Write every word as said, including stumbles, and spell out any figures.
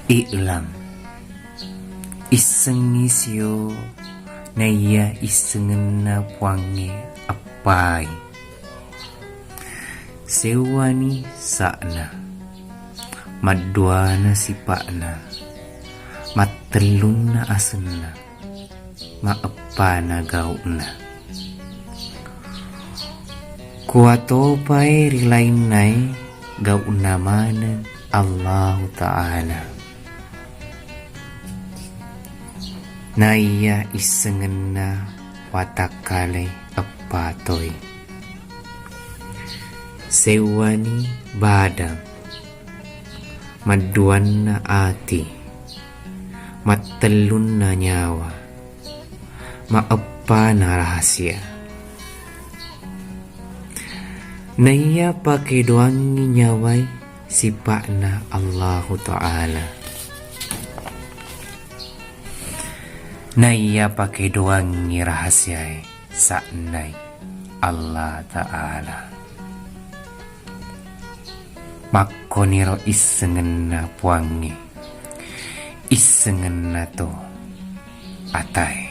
I'lam, issengngi sio naiya issengenna Puangnge eppai. Seuwani sa'na, madduana sipa'na, mattellunna asenna, maeppana gau'na. Kuatopae ri lainnae gau'na maneng Allahu Ta'ala. Naiya issengenna watakkale eppa toi. Seuwani badang, madduanna ati, mattellunna nyawa, maeppana rahasia. Naiya pakedoangngi nyawai sipa'na Allahu Ta'ala. Naiya pakedoangngi rahasiae sa'nai Allah Ta'ala. Makkoniro issengenna Puangnge, issengenna to atae.